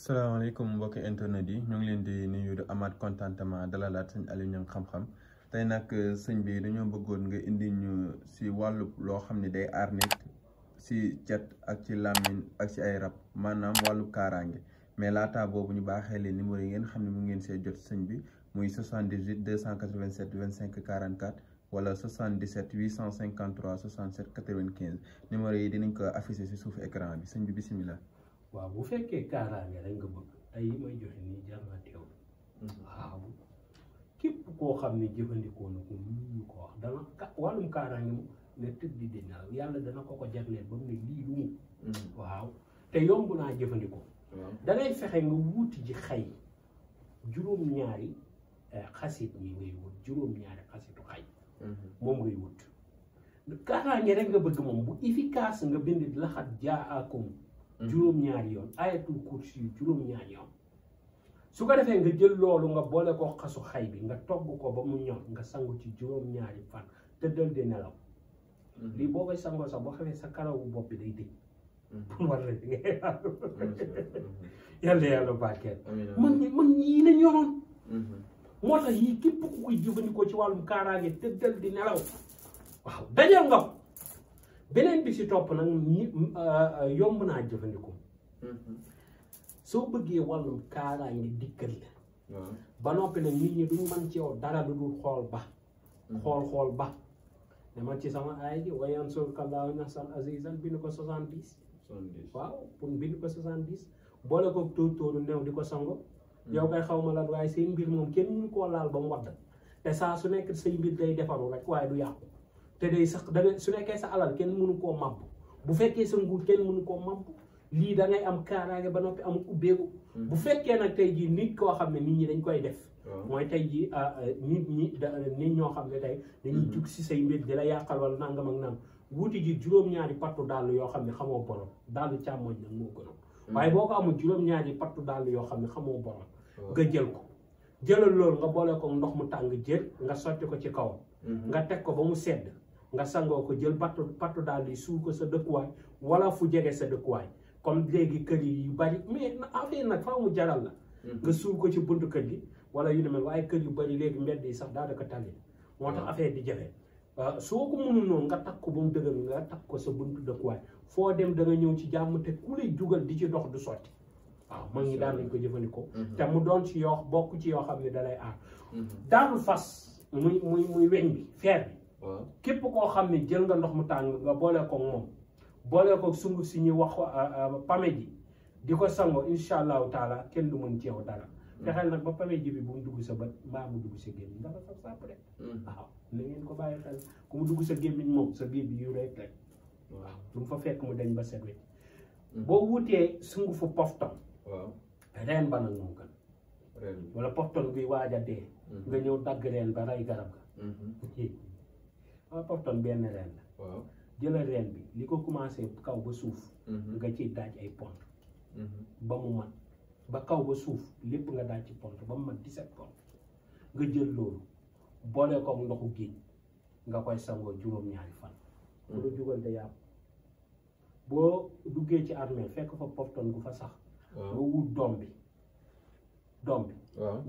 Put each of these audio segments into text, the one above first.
salaamaaleykum mbokki internet yi ñu ngi leen di nuyu di amaat contentement dalalaat sëñ Aliou Niang xam-xam tey nag sëñ bi dañoo bëggoon nga indi ñu si wàllu loo xam ne day aar nit si cat ak ci làmmiñ ak si ay rab maanaam wàllu kaaraange mais laata boobu ñu baaxee leen numéro yi ngeen xam ne mu ngeen see jot sëñ bi muy 78 287 25 44 wala 77 853 67 95 numéro yi dinañ ko affiché si suufu écran bi sëñ bi bisimilah. waaw bu fekkee kaaraange rek nga bëgg ay yi may joxe nii jar na teew waaw képp koo xam ne jëfandikoo na ko ñu ko wax dana wàllum kaaraange mu ne tëdd di nelaw yàlla dana ko jagleel ba mu ne lii lu mu waaw te yomb naa jëfandikoo dangay fexe nga wuuti ji xay juróom-ñaari xasit yi ngay wut juróom-ñaari xasitu xay moom ngay wut kaaraange rek nga bëgg moom bu efficace nga bind laxat jaakum juróom-ñaari yoon ayatul kursi yu juróom-ñaari yoon su ko defee nga jël loolu nga boole ko xasu xay bi nga togg ko ba mu ñor nga sangu ci juróom-ñaari fan tëddal di nelaw lii boo koy sangoo sax boo xamee sa karawu bopp bi day dëj pour war la di nga yàlla barkeel man yii la ñoroon moo tax yii képp ku koy jëfandikoo ci wàllum kaaraange tëddal di nelaw waaw dajal nga beneen bi si topp nag yomb naa jëfandikoo soo bëggee wàllum kaaraange dikkal la ba noppi nag nit ñi duñ mën ci yow dara lu dul xool ba xool ba ne man ci sama aay ji wayan sol kallaahu nasran azizan bind ko 70 waaw pour bind ko 70 boole ko tóoru new di ko sango yow kay xaw ma lan waaye seen mbir moom kenn mënu koo laal ba mu wadd te saa su nekk say mbir day defaru rek waaye du yàqu te day sax danga su nekkee sa alal kenn mënu koo màbb bu fekkee sa nguur kenn mënu koo màbb lii da ngay am kaaraange ba noppi amul ubbeeku bu fekkee nag tey jii nit koo xam ne nit ñi dañ koy def mooy tey jii nit ñoo xam ne tey dañuy jug si say mbir di la yàqal wala nangam ak nangam wuuti ji juróom-ñaari pattu dàll yoo xam ne xamoo borom dàll càmmoñ nag moo gënoon waaye boo ko amul juróom-ñaari pattu dàll yoo xam ne xamoo borom nga jël ko jëlal loolu nga boole ko ndox mu tàng jër nga sotti ko ci kawam nga teg ko ba mu sedd nga sangoo ko jël pattu daal di suul ko sa dëkkuwaay wala fu jege sa dëkkuwaay comme léegi kër yi yu bari mais affaire nag faaw mu jaral la nga suul ko ci buntu kër gi wala yu ne mel waaye kër yu bari léegi mbedd yi sax daanaka tali moo tax affaire di jafe soo ko mënul noonu nga takk ko ba mu dëgër nga takk ko sa buntu dëkkuwaay foo dem da nga ñëw ci jàmm te ku lay jugal di ci dox du sotti waaw mag ñi daan nañ ko jëfandikoo te mu doon ci yoo bokk ci yoo xam ne da lay aar daanu fas muy weñ bi feer bi képp koo xam ne jël nga ndox mu tàng nga boole ko moom boole ko sunguf si ñuy wax pame ji di ko sangoo incha allahu taala kenn du mën ci yow dara fexeel nag ba pame ji bi bu mu dugg sa bët mbaa mu dugg sa gémmiñ dafa saf sàpp rek waaw na ngeen ko bàyyi xel ku mu dugg sa gémmiñ moom sa biir bi yu rek waaw lu mu fa fekk mu dañ ba set wecc boo wutee sungufu pofton reen ba nag moo gën wala pofton bi waaj a dee nga ñëw dagg reen ba rey garab ga waaw pofton benn reen la jëlal reen bi li ko commencé kaw ba suuf nga ciy daaj ay pont ba mu mat ba kaw ba suuf lépp nga daaj ci pont ba mu mat 17 pont nga jël loolu boole ko ndoxu géej nga koy sangoo juróom-ñaari fan ku la jugal te yàpp boo duggee ci armée fekk fa pofton gu fa sax nga wut doom bi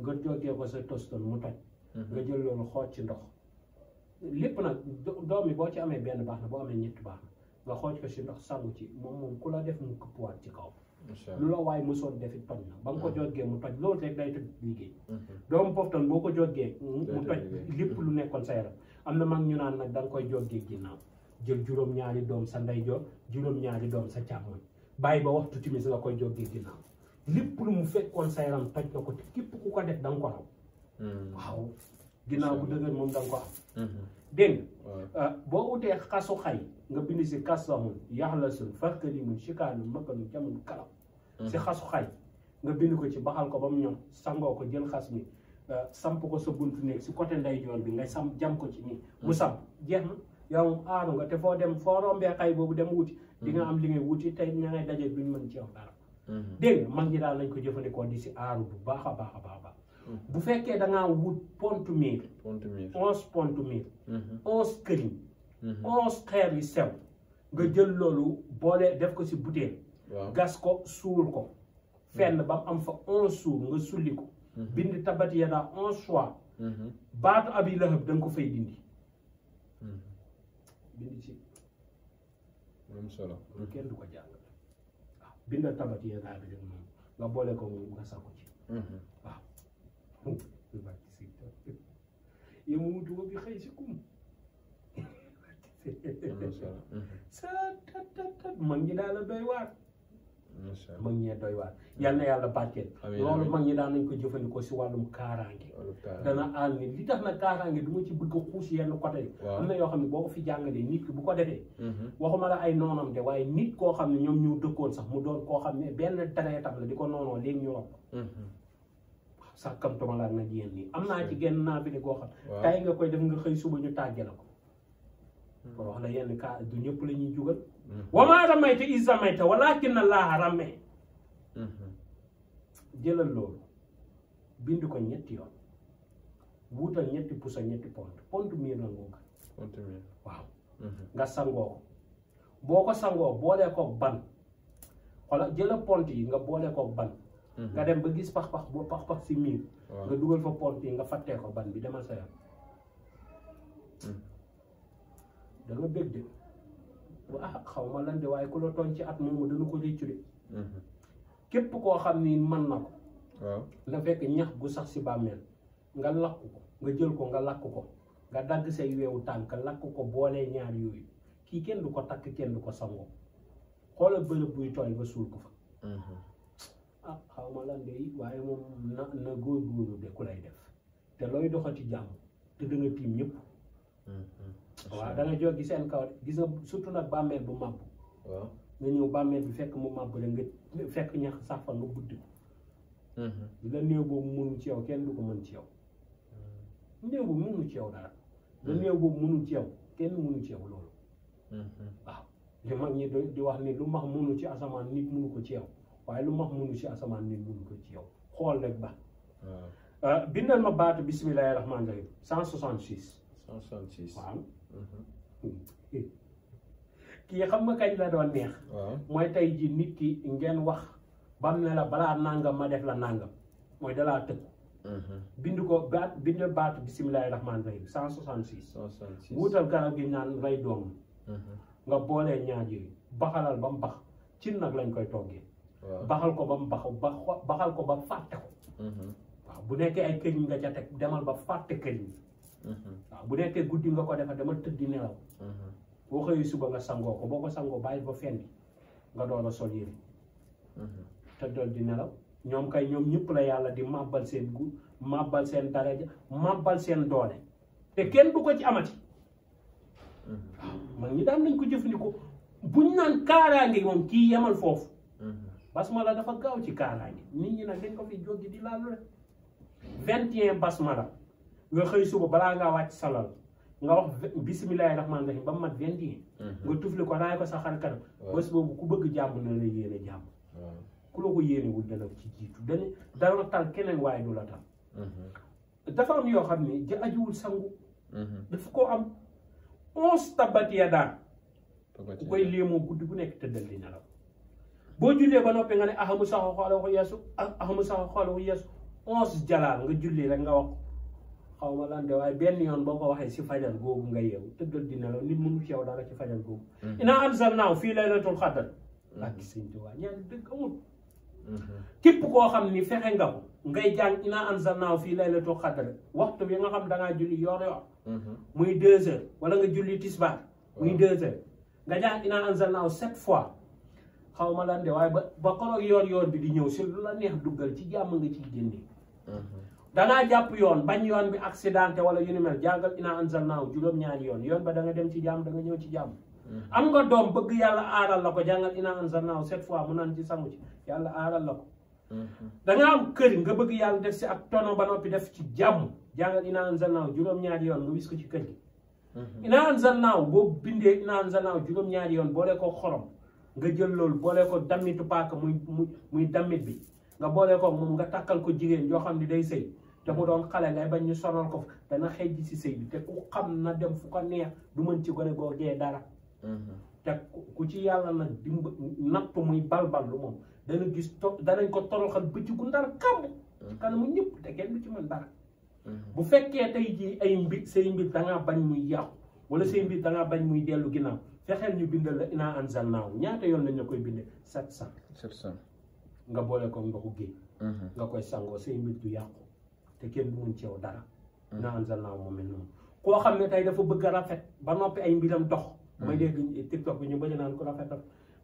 nga jógee ko sa toston mu toj nga jël loolu xooj ci ndox lépp nag doom bi boo ci amee benn baax na boo amee ñett baax na nga xooj ko ci ndox sangu ci moom ku la def mu këppwaat ci kaw lu la waaye mosoon defit toj na ba nga ko jógee mu toj loolu rek day toj liggéey doomu pofton boo ko jógee mu toj lépp lu nekkoon sa yaram am na mag ñu naan nag da nga koy jógee ginnaaw jël juróom-ñaari doom sa ndeyjoor juróom-ñaari doom sa càmmoñ bàyyi ba waxtu timis nga koy jógee ginnaaw lépp lu mu fekkoon sa yaram toj na ko te képp ku ko def da nga ko raw waaw ginnaaw bu dëgër moom da nga ko am dégg nga boo wutee xasu xay nga bind si kasamun yaxlasun farkalimun shikaanu makkalu jamun kalam si xasu xay nga bind ko ci baxal ko ba mu ñor sangoo ko jël xas mi samp ko sa buntu néeg si côté ndeyjoor bi ngay jam ko ci nii mu samp jeex na yow moom aaru nga te foo dem foo rombee xay boobu dem wuti di nga am li ngay wuti tey ña ngay daje duñ mën ci yow dara dégg nga mag ñi daal lañ ko jëfandikoo di si aaru bu baax a baax a baax bu fekkee da ngaa wut pontu miir 11 pontu miir 11 këriñ 11 xeer yu sew nga jël loolu boole def ko si butéel gas ko suul ko fenn ba mu am fa 11 jours nga sulli ko bind tabat yadaa 11 fois baatu Abi Lahab da nga ko fay dindi bind ci am solo kenn du ko jàng waaw bindal tabat yadaa bi rek moom nga boole ko moom nga sako ci waaw yow mu mutu bi xëy si kum sa tat mag ñi daal la doy waar mag ñee doy waar yal na yàlla barkeel loolu mag ñi daan nañ ko jëfandikoo si wàllum kaaraange dana aal nit li tax na kaaraange du ma ci bëgg a xuus yenn côté yi am na yoo xam ne boo ko fi jàngalee nit ki bu ko defee waxuma la ay noonam de waaye nit koo xam ne ñoom ñu dëkkoon sax mu doon koo xam ne benn deretam la di ko noonoo léegi ñu rob sàkkamtuma laa nag yéen nii am naa ci genn naa fi di koo xam tay nga koy def nga xëy suba ñu tàgge la ko kon wax la yenn cas du ñëpp la ñuy jugal wamaa ramayta iz ramayta walaakinna Allaaha ramee jëlal loolu bind ko ñetti yoon wuutal ñetti pusa ñetti pont miir la ngooga waaw nga sangoo ko boo ko sangoo boolee koog ban xoolal jëlal pont yi nga boolee koog ban nga dem ba gis pax-pax boo pax-pax si miir nga dugal fa pont yi nga fattee ko ban bi demal sa yoon da nga bëgg de xaw ma lan de waaye ku la tooñ ci at moomu dana ko réccu de képp koo xam ni mën na ko na fekk ñax gu sax si bàmmeel nga lakk ko nga jël ko nga lakk ko nga dagg say weewu tànk lakk ko boolee ñaar yooyu kii kenn du ko takk kenn du ko sangoo xoolal bërëb buy tooy nga suul ko fa xaw ma lan de waaye moom na góor-góorlu de ku lay def te looy doxati jàmm te da nga tiim ñëpp waaw da nga jóg seen kaw gis nga surtout nag bàmmeel bu màbb nga ñëw bàmmeel bi fekk mu màbb rek nga fekk ñax sax fa nga buddi ko la néew boobu mënul ci yow kenn du ko mën ci yow néew boobu mënul ci yow dara la néew boobu mënul ci yow kenn mënul ci yow loolu waaw li mag ñi di wax ni lu max mënul ci asamaan nit mënu ko ci yow waaye lu max mënul ci asamaan nit mënu ko ci yow xool rek ba bindal ma baatu bismillahi rahmaani rahim 166 waaw kii xam nga kañ la doon neex mooy tey ji nit ki ngeen wax bam ne la balaa nangam ma def la nangam mooy dalaa tëkk bind ko bindal baatu bismillahi rahmaani rahim 166 wuutal garab gi naan rey doom nga boolee ñaar yooyu baxalal ba mu bax cin nag lañ koy toggee baxal ko ba mu baxal ko ba fàtte ko waaw bu nekkee ay këriñ nga ca teg demal ba fàtte këriñ waaw bu nekkee guddi nga ko defa demal tëddi nelaw boo xëyee suba nga sangoo ko boo ko sangoo bàyyi ba fendi nga door a sol yére tëddal di nelaw ñoom kay ñoom ñëpp la yàlla di màbbal seen màbbal seen daraja màbbal seen doole te kenn du ko ci amati waaw man ñi daan nañ ko jëfandikoo buñ naan kaaraange moom kii yemal foofu basmala dafa gaaw ci kaaraange nit ñi nag dañ ko fi jógi di laalu rek 21 basmala nga xëy suba balaa ngaa wàcc salal nga wax bismillahi rahmaani rahim ba mu mat 21 nga tufli ko raay ko sa xar kanam bés boobu ku bëgg jàmm na la yéene jàmm ku la ko yéenewul dana ci jiitu dana tal keneen waaye du la tal dafa am yoo xam ne ja ajuwul sangu dafa ko am 11 tabat yadaa ku koy léemoo guddi gu nekk tëddal di nelaw boo jullee ba noppi nga ne ahamu saxo xoolahu yeesu ahamu saxo xoolahu yeesu 11 jalaal nga julli rek nga wax xaw ma lan de waaye benn yoon boo ko waxee si fajar googu nga yeewu tëddal di nelaw nit mënu ci yow dara ci fajar googu inaa anzalnaahu fii laylatul qadr ak sëñ Tuubaa ñaan dëgg amul képp koo xam ni fexe nga ko ngay jàng inaa anzalnaahu fii laylatul qadr waxtu bi nga xam dangaa julli yor muy 2 heures wala nga julli tisbaar muy 2 heures nga jàng inaa anzalnaahu 7 fois xaw ma lan de waaye ba koroog yoor bi di ñëw si lu la neex duggal ci jàmm nga ciy génne dangaa jàpp yoon bañ yoon bi accidenté wala yu ni mel jàngal inaa anzalnaahu juróom-ñaari yoon ba da nga dem ci jàmm da nga ñëw ci jàmm am nga doom bëgg yàlla aaral la ko jàngal inaa anzalnaahu 7 fois mu naan ci sangu ci yàlla aaral la ko danga am kër nga bëgg yàlla def si ak tono ba noppi def ci jàmm jàngal inaa anzalnaahu juróom-ñaari yoon nga wis ko ci kër gi inaa anzalnaahu boo bindee inaa anzalnaahu juróom-ñaari yoon boole ko xorom nga jël loolu boole ko dammitu paaka muy dammit bi nga boole ko moom nga takkal ko jigéen joo xam ne day sëy te mu doon xale ngay bañ ñu sonal ko dana xëj si sëy bi te ku xam na dem fu ko neex du mën ci gone googee dara te ku ci yàlla nag natt muy balbal lu moom dana gis danañ ko toroxal bëccëgu ndar kàmb kanamu ñëpp te kenn du ci mën dara bu fekkee tey jii ay mbir say mbir da ngaa bañ muy yàqu wala say mbir da ngaa bañ muy dellu ginnaaw fexeel ñu bindal la inaa anzalnaahu ñaata yoon lañ la koy bindee 700 nga boole ko ndoxu géej nga koy sangoo say mbir du yàqu te kenn du mun ci yow dara inaa anzalnaahu moo mel noonu koo xam ne tey dafa bëgg a rafet ba noppi ay mbiram dox may dégg TikTok bi ñu bañ naan ko rafet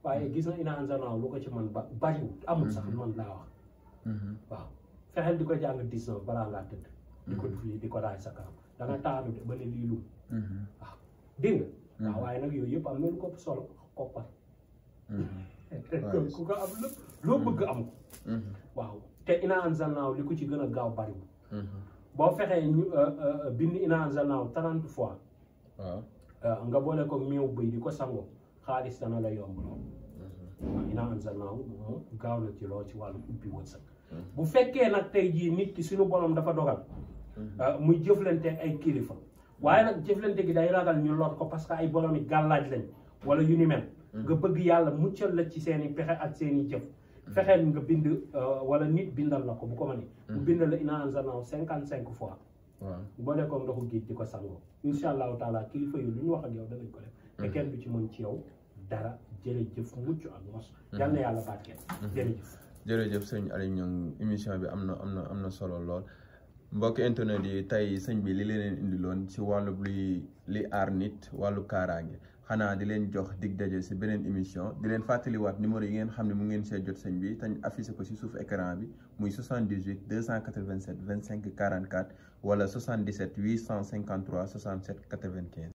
waaye gis na inaa anzalnaahu lu ko ci man ba bariwul amul sax man laa wax waaw fexeel di ko jàng 19 balaa ngaa tëdd di ko fii di ko raay sa kanam da nga taalu de ba ne lii lum waaw dégg nga waaw waaye nag yooyu yëpp am na lu ko solo koppar ku ko am lépp loo bëgg am ko waaw te inaa anzalnaahu li ko ci gën a gaaw bariwul boo fexee ñu bind inaa anzalnaahu 30 fois nga boole ko meew bëy di ko sangoo xaalis dana la yomb lool waaw inaa anzalnaahu moom gaaw na ci lool ci wàllu ubbi wërsëg bu fekkee nag tey jii nit ki suñu borom dafa dogal muy jëflante ay kilifa waaye nag jëflante gi day ragal ñu lor ko parce que ay boromi gàllaaj lañ wala yu ni mel nga bëgg yàlla muccal la ci seeni pexe ak seeni jëf fexeel nga bind wala nit bindal la ko bu ko mënee mu bindal la inaa anzalnaahu 55 fois boole ko ndoxu géej di ko sangoo insha allahu taala kilifa yu lu ñu wax ak yow danañ ko def te kenn du ci mën ci yow dara jërëjëf mucc ak mos yal na yàlla barkeel jërëjëf sëñ Aliou Niang émission bi am na solo lool mbokk internet yi tey sëñ bi li leen indiloon ci wàllu li aar nit wàllu kaaraange xanaa di leen jox dig daje si beneen émission di leen fàttaliwaat numéro yi ngeen xam ne mu ngeen see jot sëñ bi tañ affiché ko si suuf écran bi muy 78 287 25 44 wala 77 853 67 95